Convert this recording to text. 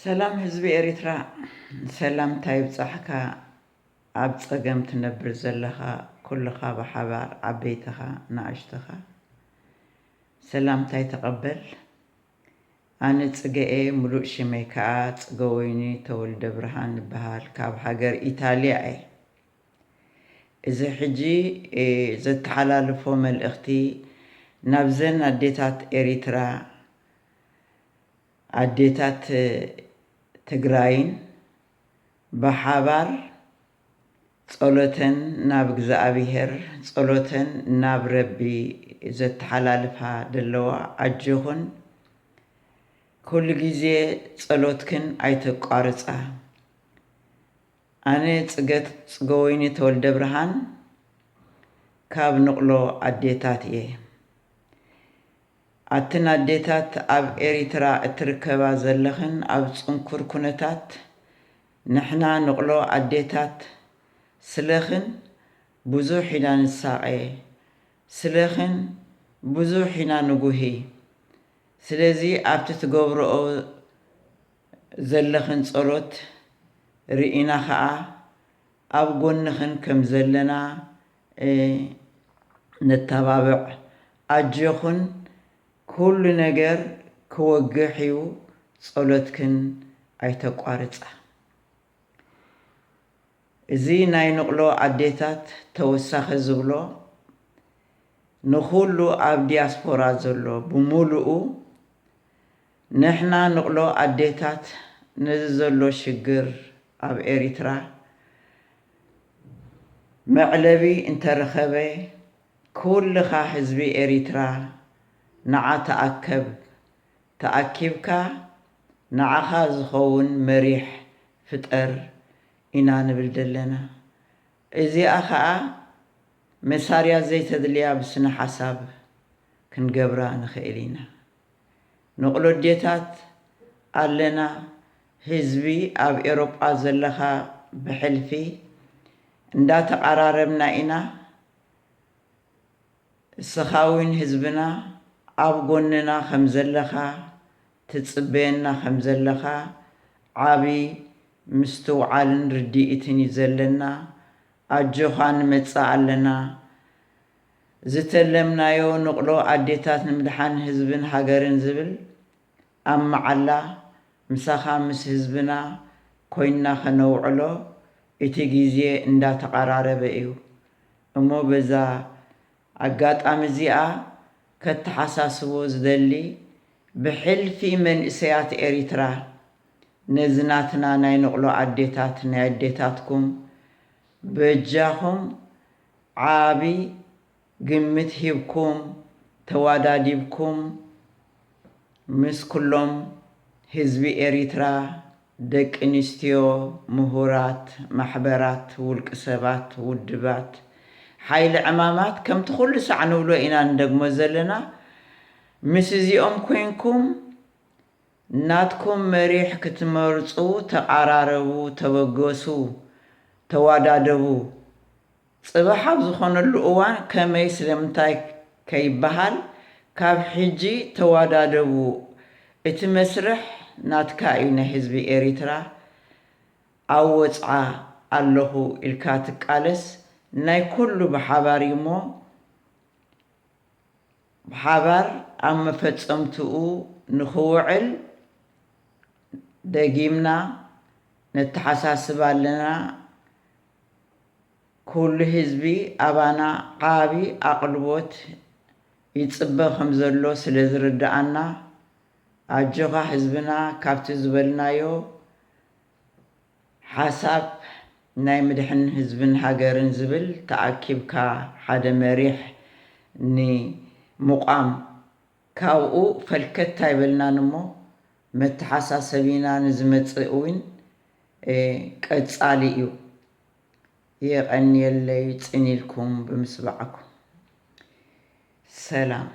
ሰላም ህዝቢ ኤሪትራ፣ ሰላምታ ይብጻሕካ። ኣብ ጸገም ትነብር ዘለኻ ኩልኻ ብሓባር ዓበይትኻ ንኣሽትኻ ሰላምታይ ተቐበል። ኣነ ጽገኤ፣ ምሉእ ሽመይ ከኣ ጽገወይኒ ተወልደ ብርሃን እበሃል። ካብ ሃገር ኢታልያ እየ። እዚ ሕጂ፣ እ፣ ዘተሓላልፎ መልእኽቲ ናብዘን ኣዴታት ኤሪትራ፣ ኣዴታት ትግራይን ብሓባር ጸሎተን ናብ እግዚኣብሄር፣ ጸሎተን ናብ ረቢ ዘተሓላልፋ ደለዋ፣ ኣጆኹን ኩሉ ግዜ ጸሎትክን ኣይተቋርጻ። ኣነ ጽገት ጽገወይኒ ተወልደ ብርሃን ካብ ንቕሎ ኣዴታት እየ። ኣትን ኣዴታት ኣብ ኤሪትራ እትርከባ ዘለኽን ኣብ ጽንኩር ኩነታት፣ ንሕና ንቕሎ ኣዴታት ስለኽን ብዙሕ ኢና ንሳቐ፣ ስለኽን ብዙሕ ኢና ንጉሂ። ስለዚ ኣብቲ ትገብርኦ ዘለኽን ጸሎት ርኢና ኸኣ ኣብ ጎንኽን ከም ዘለና፣ እ፣ ነተባብዕ። ኣጆኽን፣ ኩሉ ነገር ክወግሕ እዩ፣ ጸሎትክን ኣይተቋርጻ። እዚ ናይ ንቕሎ ኣዴታት ተወሳኺ ዝብሎ ንኹሉ ኣብ ዲያስፖራ ዘሎ ብምሉኡ፣ ንሕና ንቕሎ ኣዴታት ነዚ ዘሎ ሽግር ኣብ ኤሪትራ መዕለቢ እንተረኸበ፣ ኩልኻ ህዝቢ ኤሪትራ ንዓ ተኣከብ፣ ተኣኪብካ ንዓኻ ዝኸውን መሪሕ ፍጠር ኢና ንብል ዘለና። እዚኣ ኸኣ መሳርያ ዘይተድልያ ብስነ ሓሳብ ክንገብራ ንኽእል ኢና። ንቕሎ ኣዴታት ኣለና። ህዝቢ ኣብ ኤሮጳ ዘለኻ ብሕልፊ እንዳተቓራረብና ኢና። እስኻ እውን ህዝብና ኣብ ጎንና ከም ዘለኻ፣ ትጽበየና ከም ዘለኻ ዓቢ ምስትውዓልን ርድኢትን እዩ ዘለና። ኣጆኻ ንመጽእ ኣለና። ዝተለምናዮ ንቕሎ ኣዴታት ንምድሓን ህዝብን ሃገርን ዝብል ኣብ መዓላ ምሳኻ ምስ ህዝብና ኮይንና ከነውዕሎ እቲ ግዜ እንዳተቓራረበ እዩ። እሞ በዛ ኣጋጣሚ እዚኣ ከተሓሳስቦ ዝደሊ፣ ብሕልፊ መንእሰያት ኤሪትራ ነዚ ናትና ናይ ንቕሎ ኣዴታት፣ ናይ ኣዴታትኩም በጃኹም ዓቢ ግምት ሂብኩም፣ ተዋዳዲብኩም፣ ምስ ኩሎም ህዝቢ ኤሪትራ፣ ደቂ ኣንስትዮ፣ ምሁራት፣ ማሕበራት፣ ውልቂ ሰባት፣ ውድባት፣ ሓይሊ ዕማማት፣ ከምቲ ኩሉ ሳዕ ንብሎ ኢና ንደግሞ ዘለና፣ ምስ እዚኦም ኮይንኩም ናትኩም መሪሕ ክትመርጹ ተቓራረቡ፣ ተበገሱ፣ ተዋዳደቡ። ጽባሕ ኣብ ዝኾነሉ እዋን ከመይ ስለምንታይ ከይበሃል ካብ ሕጂ ተዋዳደቡ። እቲ መስርሕ ናትካ እዩ፣ ናይ ህዝቢ ኤሪትራ። ኣብ ወጽዓ ኣለኹ ኢልካ ትቃለስ፣ ናይ ኩሉ ብሓባር እዩ እሞ፣ ብሓባር ኣብ መፈጸምትኡ ንኽውዕል ደጊምና ነተሓሳስብ ኣለና። ኩሉ ህዝቢ ኣባና ዓቢ ኣቕልቦት ይጽበ ከም ዘሎ ስለ ዝርድኣና፣ ኣጆኻ ህዝብና፣ ካብቲ ዝበልናዮ ሓሳብ ናይ ምድሕን ህዝብን ሃገርን ዝብል ተኣኪብካ ሓደ መሪሕ ንምቋም፣ ካብኡ ፈልከት ኣይበልናን እሞ፣ መተሓሳሰቢና ንዝመጽእ እውን፣ እ፣ ቀጻሊ እዩ። የቐንየለይ ጽን ኢልኩም ብምስባዕኩም። ሰላም።